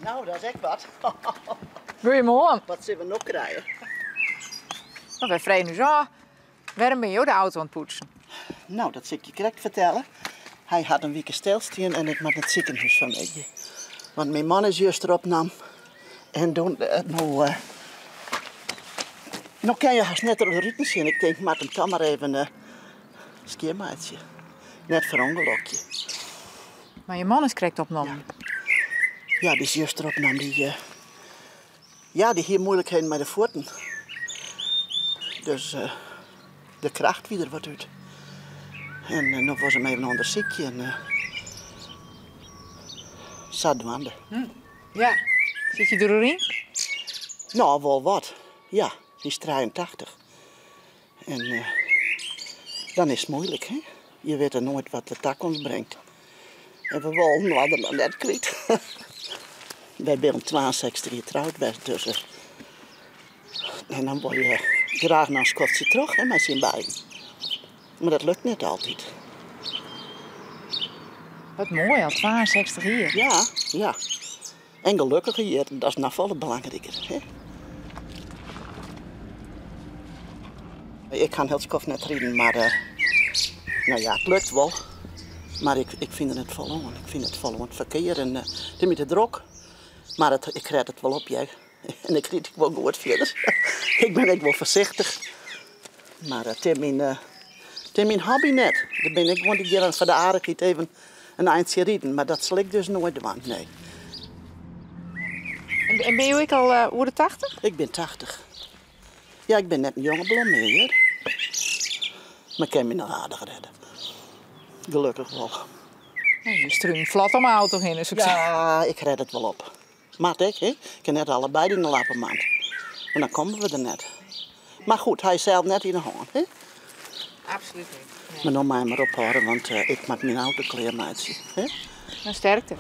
Nou, dat is ek wat. Goeiemoarn. Wat sille we no krije? No, wy fregen ús ôf, wêrom binne jo de auto oan it poetsen? Nou, dat sil ik je krekt fertelle. Hy hat in wike stilstien en ik moat nei it sikehûs fanmiddei. Want myn man is juster opnaam. En doe, no, no kin je hast net troch de ruten sjen. Ik tink, ik moat him toch mar even skjinmeitsje. Net ferûngelokje. Mar je man is krekt opnommen? Ja, dy is juster opnommen. Dy, eh, ja, dy hie moeilikheden mei de fuotten. Dus eh, de kracht wie der wat út. En eh, no wolle se him even ûndersykje en eh, sadwaande. Ja. Sit je der oeryn? No, wol wat. Ja, hy is 83. En eh, dan is it moeilik, hè? Je witte noait wat de takomst bringt. En we wolle inoar noch net kwyt. Wy binne 62 jier troud west, dus eh, en dan wol je graach noch in skoftsje troch hè, mei syn beiden. Mar dat lukt net altyd. Wat moai, al 62 jier. Ja, ja. En gelokkige jierren, dat is noch folle belangriker. Hè? Ik kan hiel skoft net riden, mar eh, no ja, it lukt wol. Mar ik, ik fyn der net folle oan. Ik fyn it folle oan it ferkear en eh, it is my te drok. Mar it, ik rêd it wol op, hear. En ik ryd ek wol goed fierder. Ik bin ek wol foarsichtich. Mar it is myn, eh, it is myn hobby net. Der bin ek guon dy't gean foar de aardichheid even in eintsje riden, mar dat sil ik dus noait dwaan, nee. En, en binne jo ek al eh, oer de 80? Ik bin 80. Ja, ik bin net in jonge blom mear, hear. Mar ik kin my noch aardich rêde. Gelokkich wol. Je strunen flot om 'e auto hinne, soe ik sizze. Ja, ik rêd it wol op. Moat ek, hè? Ik kin net allebeide yn de lappenmand. Want dan komme we der net. Mar goed, hy is sels net yn 'e hân, hè? Absolút net. Nee. Mar no mei mar ophâlde, want eh, ik moat myn auto klearmeitsje. Hè? Nou, sterkte.